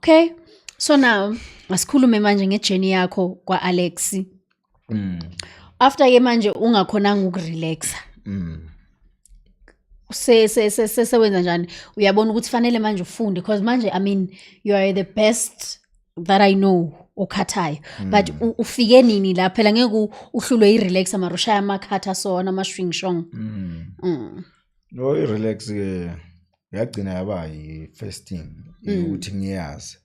Okay, so now asikhulume manje nge-journey yakho kwa-Alex. After ke manje ungakhonanga ukurelaxa, se se se se sewenza njani? Uyabona ukuthi fanele manje ufunde, because manje, I mean, you are the best that I know okhathayo, but ufike nini la? Phela ngeke uhlulwe i-relaxer, mara ushaya amakhatha sona ama-swing shong. No, i-relax ke yagcina yaba i-first thing ukuthi ngiyazi.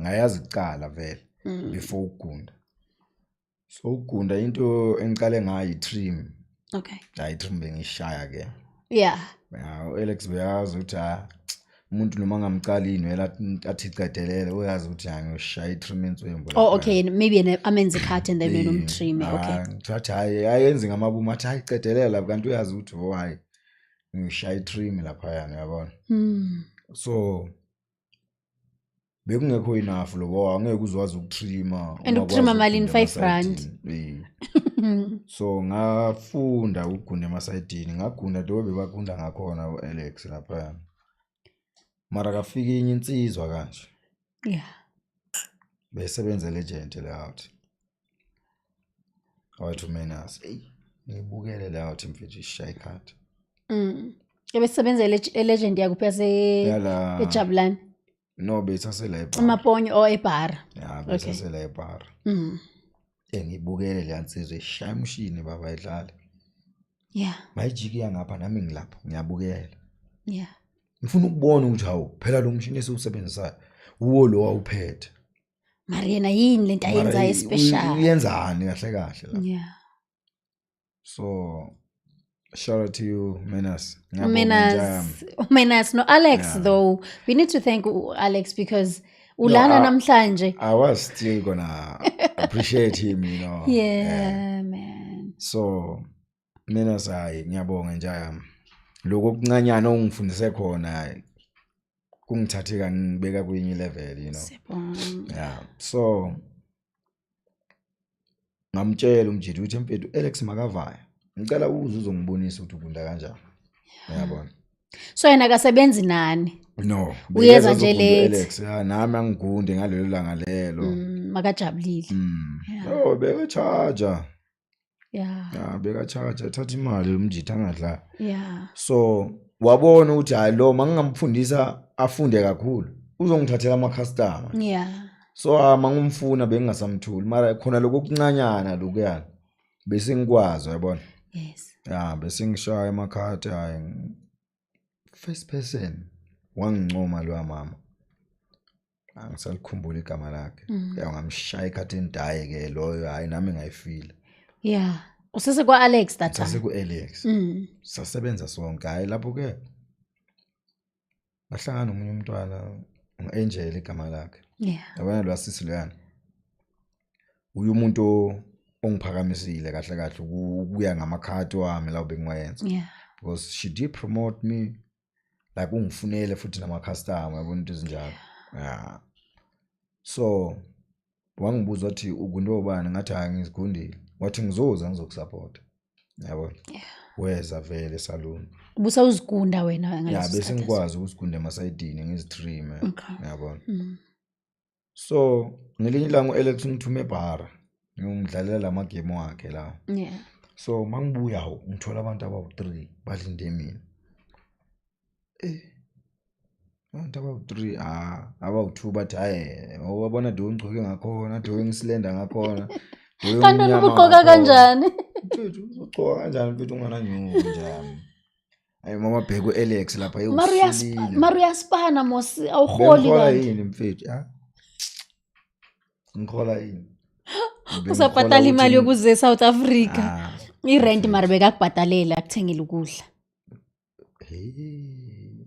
Ngayazi kuqala vele before ukugunda. So ukugunda, into engiqale ngayo i-trim. Hayi, i-trim bengishaya ke. Ya, u-Alex beyazi ukuthi ha, umuntu noma ngamcala inwele athi qedelele, uyazi ukuthi ha, ngiyoshaya i-trim enswembu. Oh, okay, maybe yena amenze i-cut and then wena umtrime, okay. Ngithathi hayi, ayenzi ngamabomu, athi hayi, qedelela lapha, kanti uyazi ukuthi oh hayi, ngishaya i-trim laphayana, uyabona. So bekungekho enough lobo, angeke uzwazi ukutrima. And ukutrima malini? R5? So ngafunda ukugunda emasayidini, ngagunda do bebagunda ngakhona u-Alex laphayana, mara kafika enye insizwa kanje besebenza legend le out, wathi uMenas, eyi, ngibukele le out mfethu, ishaya ikhadi. Ebesebenza e-legend yakuphi, yase Yala. eJabulani? No, beyisasela ebhara. Amaponyo or ebhara? Ya, beyisasela ebhara. Engibukele le nsizwa ishaya umshini, baba, idlala. Mayijiki yangapha, nami ngilapho ngiyabukela. Ngifuna ukubona ukuthi hawu, phela lo mshini esiwusebenzisayo uwo lo awuphethe. Mara yena yini lento Mara ayenzayo special? Uyenzani kahle kahle la? So shout out to you, Menas. Ngiyabonga, intsha yami. Menas, Menas, no Alex. Though we need to thank Alex because ulana namhlanje. I was still gonna appreciate him. Yeah, man. So Menas, hayi, ngiyabonga nje yami, lokho okuncanyana ongifundise khona kungithathe ngibeka kwenye level. Siyabonga. Yeah, so ngamtshela umjidi ukuthi mfethu Alex makavaya, ngicela uze uzongibonisa ukuthi ugunda kanjani, uyabona. So yena akasebenzi nani? No. Uyeza Bekeza nje azogunda late. u-Alex, ya, nami angigunde ngalelo langa lelo. Makajabulile. No, beka-charge. Ya, beka-charge, athatha imali umjidi, angadlali. So wabona ukuthi hayi, lo mangingamfundisa afunde kakhulu, uzongithathela ama-customer. So ah, mangumfuna bengingasamthuli, mara khona lokho okuncanyana lokuyana bese ngikwazi, uyabona. Ya, bese ngishaya emakhadi. Hayi, first person wangincoma lo mama, angisalikhumbula igama lakhe. Ya, ngamshaya ikhadi endaye ke loyo, hayi, nami ngayifila. Yeah. Usese kwa Alex that time? Sase ku-Alex. Sasebenza sonke. Hhayi, lapho ke ngahlangana nomunye umntwana, ngu-Angel igama lakhe. Yabona lo sisi loyana, uye umuntu ongiphakamisile kahle kahle ukuya ngamakhadi wami lawo bengiwayenza, because she did promote me, like ungifunele futhi nama-customer, yabona, into ezinjalo, yeah. So wangibuza wathi, "Ugunde ubani?" Ngathi, "Hayi, ngizigundile." Wathi, "Ngizoza ngizokusapota," yabona. Weza vele esaluni. Ubusawuzigunda wena Ya. ngaleso Bese sikhathi? ngikwazi ukuzigunda emasayidini, ngizitrime. Yabona. So ngelinye ilanga u-Alex ungithume ebhara, ngiyomdlalela la magemu wakhe la. So mangibuya, hawu, ngithola abantu abawu-three balinde mina. Abantu abawu-three, ah, abawu-two bathi, "Hhayi, wabona do ngigcoke ngakhona, do ngisilenda ngakhona, do Kanti wena ngimnyama ubugqoka ngakhona." kanjani? Mfethu, uzogcoka kanjani mfethu ungananyuku njani? Hayi, mama, bheka u-Alex lapha. Mara usulile. Mara uyaspana mos, awuholi Bengihola kanti. yini mfethu? Ah, ngihola yini? Bengihola Usabhatala imali ukuthi yokuze eSouth Africa. Ah, I-rent mara bekakubhadalela, akuthengele ukudla. Hey.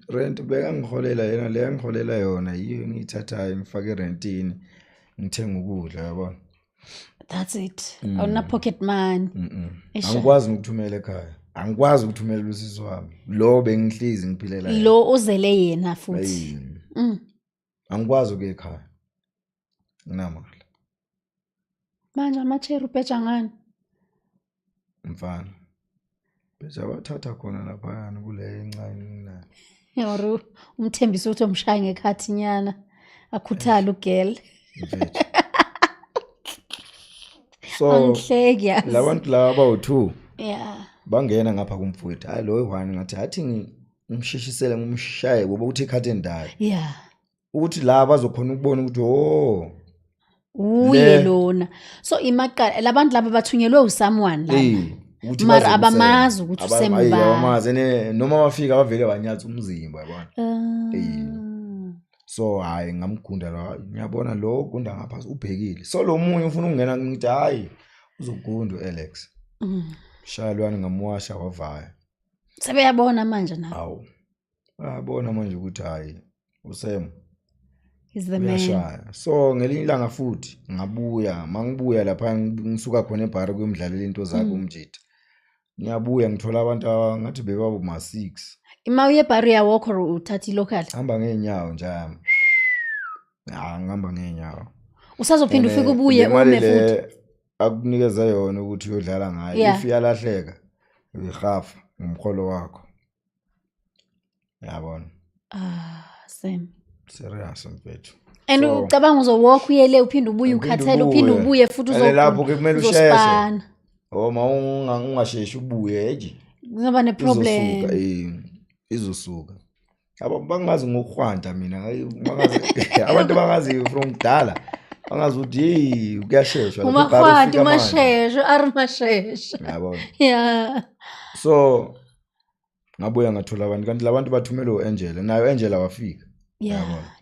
Rent bekangiholela yena, le angiholela yona yiyo engiyithathayo ngifake erentini, ngithenga ukudla, yabona. That's it. Awuna pocket money. Eish. Angikwazi nokuthumela ekhaya, angikwazi ukuthumela usisi wami lo bengihlezi ngiphilela yena. Lo uzele yena futhi. Eyi, angikwazi ukuya ekhaya nginamali. Manje amacheri ubheja ngani? Mfana, bese abathatha khona laphayana kule encane nginayo. Or umthembisa ukuthi umshaya ngekhathi nyana. Akhuthale ugirl. Mfethu. So Angihleki yazi. labantu laba abawu-2 bangena ngapha kumfowethu. Hayi, lo one ngathi athi ngimshishisele, ngimshaye ngoba uthi ikhathi endala ukuthi la bazokhona ukubona ukuthi, oh, Uye lona. So imaqala labantu laba bathunyelwe usomeone lana. Ukuthi Mara baze abamazi kuSem. Ukuthi uSem Ayi, ubani. abamazi ene noma bafika bavele banyatsa umzimba, yabona. So hayi, ngamgunda lo, ngiyabona lo ogunda ngapha ubhekile, so lo munye ufuna ukungena, ngithi hayi, uzogunda u-Alex. Shaya lwana, ngamuwasha, wavaya. Sebeyabona manje na. Awu, ayabona manje ukuthi hayi, uSem He's the man. Uyashaya. So ngelinye ilanga futhi ngabuya, mangibuya lapha ngisuka khona ebhari kuyomdlalela into zakhe umjita, ngiyabuya ngithola abantu ngathi bebabo ma-6. Ima uye ebhari uyawalk or uthatha ilocal? Hamba ngey'nyawo nje yami, ya, ngihamba ngey'nyawo. Usazophinda And, ufike ubuye le mali ume futhi. Le akunikeza yona ukuthi uyodlala ngayo, if iyalahleka uyihafa ngumholo wakho, yabona. Ah, Sam. Serious, mfethu. And ucabanga uzowalk uyele, uphinde ubuye, Uphinde ukhathele, uphinde ubuye. ubuye futhi. And lapho ke kumele usheshe. Uzospana. Oh, ma ungasheshi ubuye eji Kungaba ne-problem. izosuka, izosuka. Abo bangazi ngokuhwanta mina, hayi, abantu bangazi from kudala, bangazi ukuthi hey, kuyasheshwa lapha ebhari, Umahwanti, ufika manje. umasheshe, ari masheshe. Yabona. So ngabuya ngathola abantu, kanti labantu bathumele u-Angela, nayo Angela wafika. Yabona.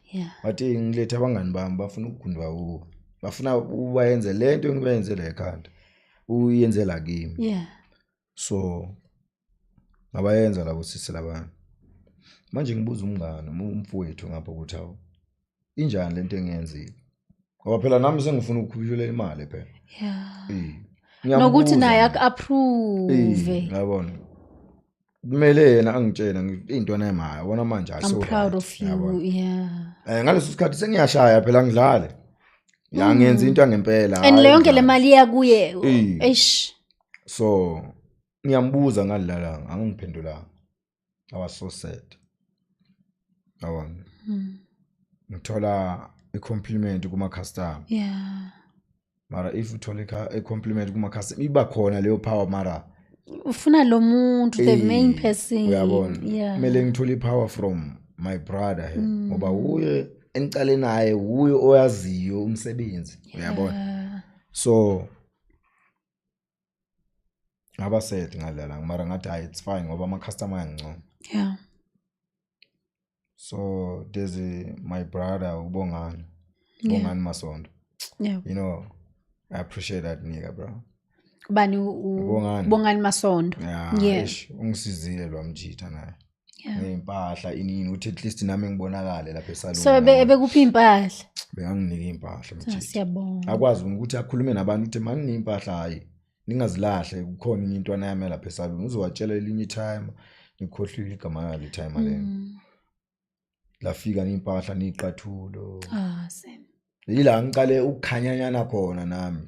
Bathi ngilethe abangani bami, bafuna ukugundwa kuwe, bafuna ubayenze lento engibayenzele ekhanda, uyenzela kimi. So ngabayenza labo sisi labana. Manje ngibuza umngane, umfowethu ngapha, ukuthi hawu, injani lento engiyenzile, ngoba phela nami sengifuna ukukhuphula imali phela. Nokuthi Ngiyambuza naye mina. aku-approve. Yabona, kumele yena angitshele into nemayo, yabona manje. I'm So proud right, of you. yabona. Ngaleso sikhathi sengiyashaya phela, ngidlale ya, ngenza into yangempela, And hhayi le yonke le ukudlala. mali iya kuye. Eish. So ngiyambuza ngalala, angangiphendulanga. I was so sad, yabona. Ngithola i-compliment kuma-customer, mara if uthola i-compliment kuma-customer, iba khona leyo power, mara Ufuna lo muntu, the main person. Uyabona, kumele ngithole i-power from my brother here, ngoba uye engicale naye, uye oyaziyo umsebenzi, uyabona. So ngaba sad ngalala, mara ngathi hayi, it's fine, ngoba ama-customer ayangincoma. So there's my brother uBongani, Bongani Masondo. I appreciate that nigga, bro. Bani Ubongani. Bongani Masondo. Yeah. Eish, ungisizile lwamjitha naye ngey'mpahla inini, ukuthi at least nami ngibonakale lapha esaluni. So ebekuphi impahla? Bekanginika iy'mpahla Ah, mjitha. siyabonga. Akwazi ukuthi akhulume nabantu ukuthi mani iy'mpahla, hhayi, ningazilahle, kukhona enye intwana yami lapha esaluni, uzowatshela elinye itime, ngikhohlwile igama lalo itime lelo. Lafika ney'mpahla ney'qathulo. Ah, Sam. Yila ngicale ukukhanyanyana khona nami.